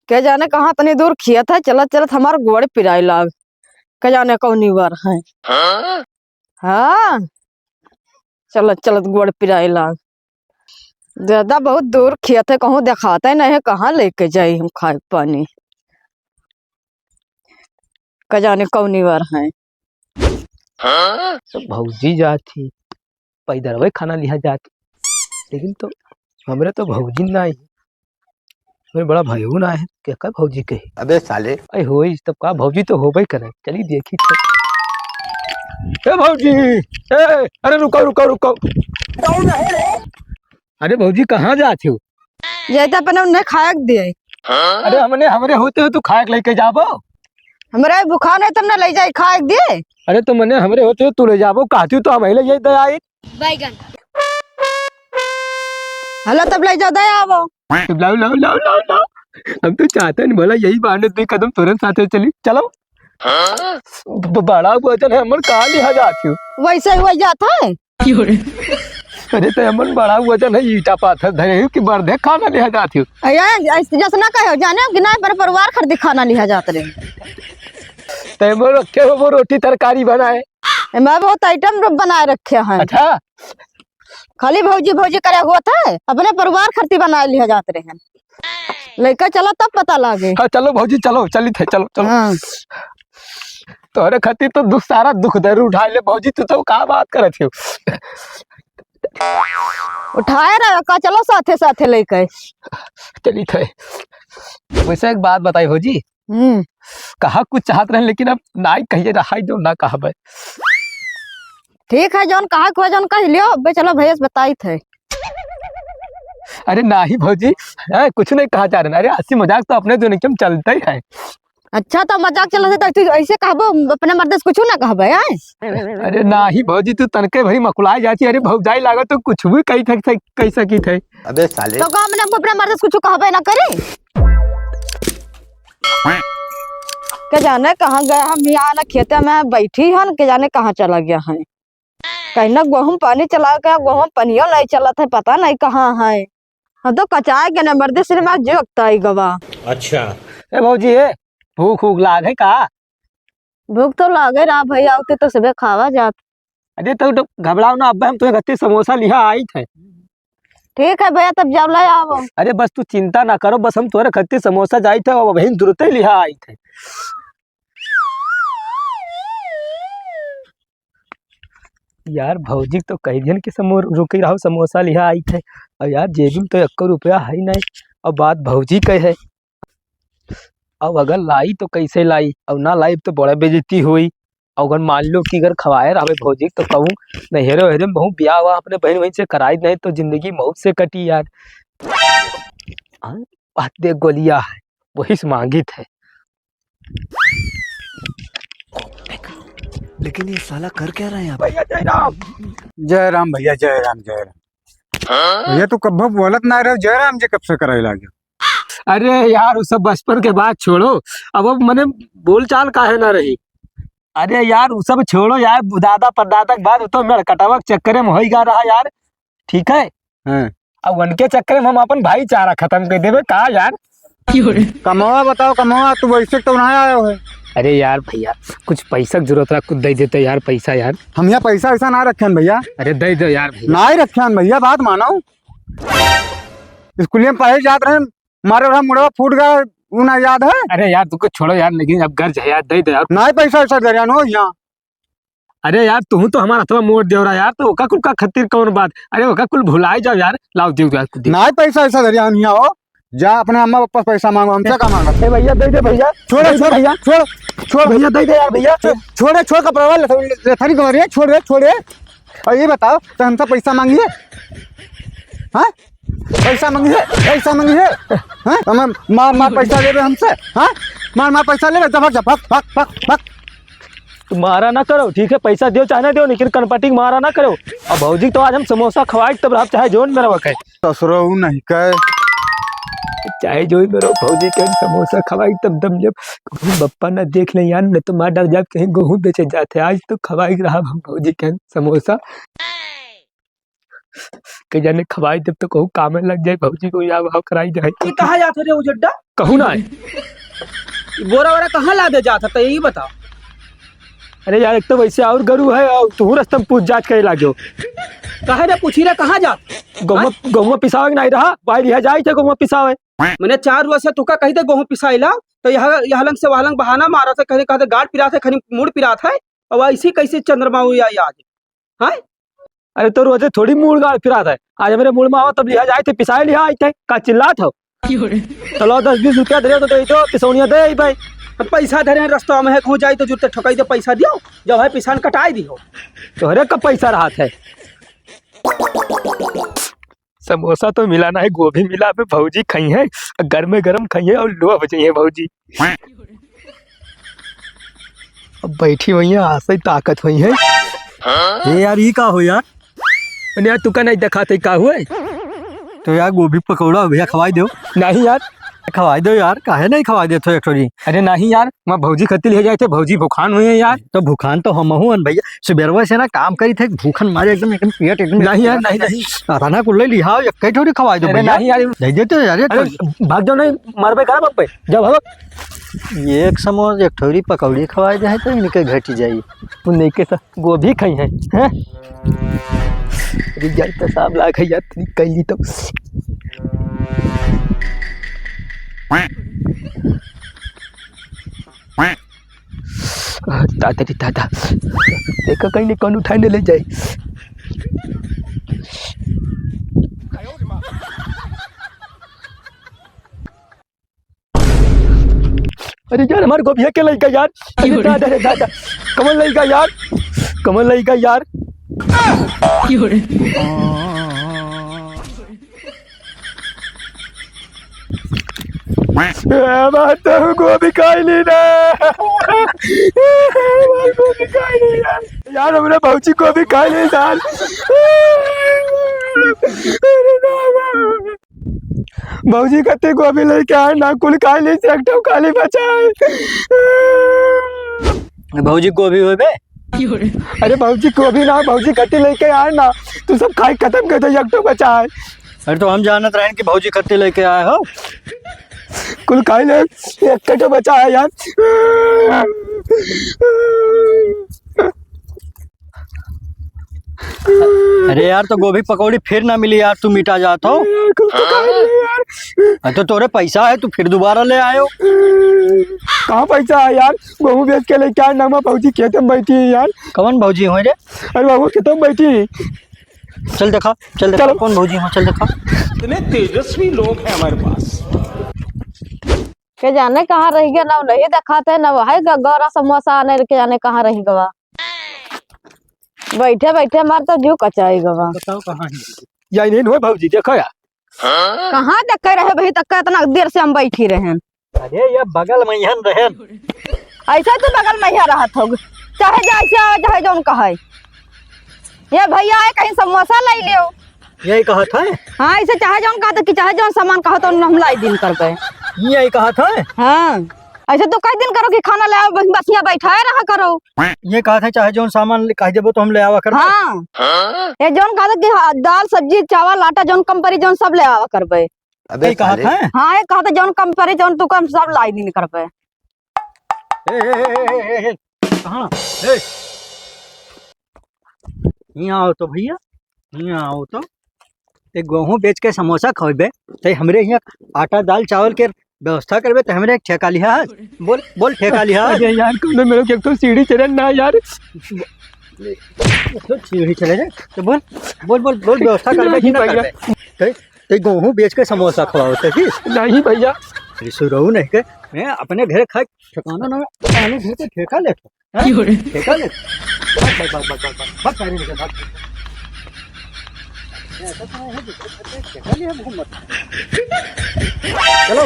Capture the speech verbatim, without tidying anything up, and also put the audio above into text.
के जाने कहाँ तनी दूर खियत है, चलत चलत हमार गोड़ पिराए लाग। के जाने कौनी बार है। हाँ, चलत चलत गोड़ पिराए लाग। दादा बहुत दूर खियत है, कहूँ देखाते नहीं है, कहाँ लेके जाई हम खाए पानी। के जाने कौनी बार है। तो भौजी जात ही, पैदरवे खाना लिहा जात ही। लेकिन तो हमरे तो भौजी ना आई, हमरे बड़ा भाइयो ना है, केकर भौजी कही? अबे साले। अरे होई, तब का भौजी तो होबे करे, चली देखी तो। ए भौजी, ए, अरे रुको, रुको, रुको। अरे भौजी, कहाँ जात हो? ये तो अपने उन्हें खाए के दिए। अरे हमने, हमरे होते हो तू खाए के लेके जाबो? हमरे बुखार है, तुमने ले जाए खाए के दिए। अरे तो मने हमरे होते हो तू ले जाबो, कहती तो हम ले जाए दे आई। बैगन। हलो तब ले जाओ, दे आवो। लाओ, लाओ, लाओ, लाओ, लाओ। हम तो चाहते नहीं भला यही बहाने दो कदम तुरंत साथे चली, चलो। ब-, बड़ा वजन है हमर, का लिहा जात हो? वैसे ही वही जात है। अरे तो हमन बड़ा वजन है, ईटा पाथर धरे हो कि बर्धे खाना लिहा जात हो? अरे, ऐसे जैसे ना कहो, जाने हो कि ना, पर परिवार खरीदी खाना लिहा जात रहे। तो हमन रखे हो वो रोटी तरकारी बनाए। मैं बहुत आइटम बनाए रखे हैं। अच्छा। खाली भौजी भौजी करे हुआ था, अपने परिवार खरती बनाए लिहा जात रहे हैं। लइका चला तब पता लागे। हाँ, चलो भौजी, चलो, चली थे, चलो, चलो। हाँ। तोहरे खातिर तो दुख, सारा दुख दर्द उठाए ले भौजी, तू तो का बात करत हो? उठाए रहे का, चलो साथे साथे लेके। चली थे। वैसे एक बात बताई भौजी, हम्म। कहा कुछ चाहत रहे, लेकिन अब नाई कहिए, रहाई दो, ना कहबे। ठीक है, जौन कहा के हुआ, जौन कह लियो। अबे चलो भैया से बताई थे। अरे नाही भौजी, हैं, कुछ नहीं कहा जा रहे। अरे हंसी मजाक तो अपने दोनों के में चलते ही है। अच्छा, तो मजाक चलत है तो तू ऐसे कहबो, अपने मर्द से कुछ ना कहबे, हैं? अरे नाही भौजी, तू तनके भरी मकुलाई जाती। अरे भौजाई लागत तो कुछ भी कही थे, कही सकी थे। अबे साले। तो का हमने अपने मर्द से कुछ कहबे ना करी? के जाने कहाँ गया, हम यहाँ ना खेते में बैठी हन, के जाने कहाँ चला गया है। कहीं ना गोहूँ पानी चला गया, गोहूँ पानियो नहीं चलत है, पता नहीं कहाँ है। हम तो कचाए के ना मर्दे से मार जो अकताई गवा। अच्छा। ए भौजी, ए, भूख ऊख लाग है का? भूख तो लागे रहा भैया, आते तो सुबह खावा जात। अरे तो, तो घबराओ ना, अब हम तुम्हें गत्ती समोसा लिहा आई थे। ठीक है भैया, तब जाओ ले आओ। अरे बस तू चिंता ना करो, बस हम तोरे खातिर समोसा जाई थे और वहीं तुरते लिहा आई थे। यार भौजी तो कह दियन कि समो-, रुकी रहो, समोसा लिहा आई थे। और यार जेबी में तो एको रुपया है नहीं, और बात भौजी कहे है। अब अगर लाई तो कैसे लाई, अब ना लाई तो बड़ा बेइज्जती होई। और अगर मान लो कि अगर खवाए रहबे भौजी तो कहूँ नैहरे ओहरे में बहुत ब्याह हुआ अपने बहन वहन से कराई नहीं तो जिंदगी मौत से कटी यार। हाँ, बात देख गोलिया है, वही से मांगित है। लेकिन ये साला कर क्या रहा है यहाँ पे? भैया जय राम। जय राम भैया, जय राम, जय राम। भैया तू कब्बो बोलत ना रहो, जय राम जी कब से कराई लागे? अरे यार, वो सब बचपन के बात छोड़ो, अब, अब मने बोलचाल काहे ना रही? अरे यार, वो सब छोड़ो यार, दादा परदादा के बात, वो तो मेड़ कटावा के चक्कर में होई गा रहा यार, ठीक है? हाँ। अब उनके चक्कर में हम अपन भाईचारा खत्म कर देबे का यार? कमवा बताओ, कमवा, तू वैसे तो ना आयो है। अरे यार भैया, कुछ पैसा के जरूरत रहा, कुछ दे देते यार, पैसा यार। हम यहाँ पैसा वैसा ना रखे हैं भैया। अरे दे दो यार भैया। ना ही रखे हैं भैया, बात मानो। स्कूल में पढ़े जात रहे, मारे रहा मुड़वा फूट गया, वो ना याद है? अरे यार, तुमको छोड़ो यार, लेकिन अब गर्ज है यार, दे दो यार। ना ही पैसा वैसा दे रहा हो यहाँ। अरे यार, तू तो हमारा हथवा मोड़ देव रहा यार, तो ओका कुल का खातिर कौन बात? अरे ओका कुल भुलाई जाओ यार, लाओ देव यार, कुछ देव। ना ही पैसा वैसा दे रहा हो, जा अपने अम्मा पापा से पैसा मांगो, हमसे का मांगा? ए भैया, दे दे भैया। छोड़े, दे दे छोड़े, भैया। छोड़, छोड़। भैया, दे दे यार भैया। छो-, छोड़े, छोड़ कपड़ा वाले, ले, ले, थारी कमर है, छोड़ रे, छोड़ रे। और ये बताओ, तो हमसे पैसा मांगिए? हाँ? पैसा मांगिए, पैसा मांगिए? हाँ? हमें मार, मार पैसा ले रहे हमसे? हाँ? मार, मार पैसा ले रहे, जा भाग, जा, भाग, भाग, भाग, भाग। तू मारा ना करो, ठीक है, पैसा दियो चाहे ना दियो, लेकिन कनपटी के मारा ना करो। अब भौजी तो आज हम समोसा खवाई, तब रहा चाहे जोन में रहो कहे। ससुरऊ नहीं कहे। चाहे जो ही मेरे भौजी के हम समोसा खवाई, तब दम जब कहूँ बप्पा ना देख ले यार, नहीं तो मार डाल जाब, कहीं गेहूँ बेचे जाते। आज तो खवाई रहा हम भौजी के समोसा। के जाने खवाई देब तो कहूँ कामे लग जाए, भौजी को या भाव कराई दे। ये कहाँ जात है रे उजड्डा? कहूँ ना है। ई बोरा वोरा कहाँ लादे जात है, तो यही बताओ। अरे यार, एक तो वैसे और गरु है और तू रस्ता में पूछ जाँच करे लाग्यो। काहे रे, पूछी रे, कहाँ जात? गहुआ, हाँ? गहुआ पिसावे के नहीं रहा, भाई लिहा जाई थे गहुआ पिसावे। मैंने चार रोज से तुका कही थे गहूँ पिसाई ला, तो यह, यह लंग से वह लंग बहाना मारा थे, कहीं कहते गाड़ पिरात है, कहीं मूड़ पिरात है, और ऐसी कैसे चंद्रमा हुई आई आज? हाँ? अरे तो रोजे थोड़ी मूड़ गाड़ पिरात है, आज हमरे मूड़ में आवा तब लिहा जाए थे, पिसाए लिहा आई थे, का चिल्लात हो? चलो दस बीस रुपया धरे तो दे दो, पिसौनिया दे आई भाई। हम पैसा धरे हैं रस्ता में है, कहूँ जाई तो जुरते ठोकाई दे, पैसा दियो, जब है पिसान कटाई दियो। तोहरे का पैसा रहत है? समोसा तो मिला ना है, गोभी मिला पे भौजी खाई है, गरमे गरम खाई है और लोभ जाई है भौजी। अब बैठी हुई है, आसे ही ताकत हुई है। ए यार, ई का हो यार? अरे यार, तुका नहीं दिखाते का हुए? तो यार, गोभी पकौड़ा भैया खवाई दो। नहीं यार। खवाई दो यार, काहे नहीं खवाई देत हो एक ठो जी? अरे नहीं यार, मैं भौजी खत्ती ले जाए थे, भौजी भुखान हुई है यार। तो भुखान तो हमहू हन भैया, सुबेरवा से ना काम करी थे, भूखन मारे एकदम, एकदम पेट एकदम नहीं यार, नहीं, नहीं। अतना कुल ले लिहा, एक ठो खवाई दो अरे भैया। नहीं यार। दे देते यार, एक अरे ठो। भाग जाओ, नहीं मरबे करब अब पे। जब हम ये एक समोस, एक ठोरी पकौड़ी खवाई दे है तो इनके घटी जाई। तू नहीं के साथ गोभी खाई है, हैं? अरे यार, पेशाब लाग है यार, तनी कैली तो। दादा रे दादा, देखा कहीं नहीं कौन उठाए ने ले जाए। अरे यार, हमार गोभिया के लइका यार। अरे दादा रे दादा, कमल लइका यार, कमल लइका यार। ए, बात तो गोभी खाई ली ना। गोभी खाई ली यार। यार, हमरे भौजी गोभी खाई ली यार। अरे बाबा। भौजी कत्ती गोभी लइके आए ना, कुल खाई ली, एक ठो खाली बचा है। भौजी गोभी होबे? अरे भौजी गोभी ना, भौजी कत्ती लइके आए ना, तू सब खाई खत्म कर दे, एक ठो बचा है। अरे तो हम जानत रहेन कि भौजी कत्ती लइके आए हो। कुल खाई ले, एक ठो बचा है यार। अरे यार, तो गोभी पकौड़ी फिर ना मिली यार, तू मिटा जात हो। यार, कुछ तो कहा नहीं यार। अरे तो तोरे पैसा है, तू फिर दोबारा ले आयो। कहाँ पैसा है यार? गोहूँ बेच के लेके आए, नगमा भौजी खेते में बैठी है यार। कौन भौजी हो रे? अरे बाबू, खेते में बैठी है। चल देखा, चल देखा, चलो। कौन भौजी हो, चल देखा। इतने तेजस्वी लोग हैं हमारे पास। के जाने कहाँ रहि गया, ना नहीं देखात है, ना वही ग-, गौरा समोसा आने के जाने कहाँ रहि गवा। बैठे बैठे हमार तो जीव कचाई गवा। बताओ कहाँ है? या नहीं हुए भौजी, देखो यार। कहाँ देखे रहे भाई, तक इतना देर से हम बैठी रहेन। अरे ये बगल में ही रहेन। ऐसा तो बगल में ही रहत होग, चाहे जैसे आवे, चाहे जौन कहे। ये भैया आए, कहीं समोसा लाई लियो। यही कहत है? हाँ, इसे चाहे जौन कहत कि चाहे जौन सामान कहत, उन हम लाई दिन करबे। यही कहत है? हाँ, ऐसे तो कई दिन करो कि खाना ले आओ, बस, बस यहाँ बैठाए रहा करो। ये कहत है, चाहे जौन सामान ले, कह देबो तो हम ले आवा करबे। हाँ, ये जौन कहत कि हाँ, दाल, सब्जी, चावल, आटा, जौन कम परी, जौन सब ले आवा करबे। अबे यही कहत साले। है? हाँ, ये कहत है, जौन कम परी, जौन तू कम, सब लाई दिन करबे। ए, ए, ए, ए, ए, ए, कहाँ? ए, हियाँ आओ तो भैया, हियाँ आओ तो। एक गोहूँ बेच के समोसा खवेबे, ते हमरे हियाँ आटा, दाल, चावल के व्यवस्था करबे, ते हमरे एक ठेका लिहा। बोल, बोल, ठेका लिहा। अरे यार, कौनो मेरे को एक तो सीढ़ी चढ़न ना यार। एक तो सीढ़ी चढ़े रे, तो बोल, बोल, बोल, बोल, व्यवस्था करबे कि नहीं ना भैया। करबे? ते, ते गोहूँ बेच के समोसा खवाओ, ते की? नहीं भैया। अरे सुरऊ नहीं के, मैं अपने घर खाए ठिकाना ना, अपने घर पे ठेका लेत हो, हैं? क्यों रे? ठेका लेत हो? भाग, भाग, भाग, सारे निकल, भाग। ऐसा तो है, ठेका लिया मोहम्मद। चलो।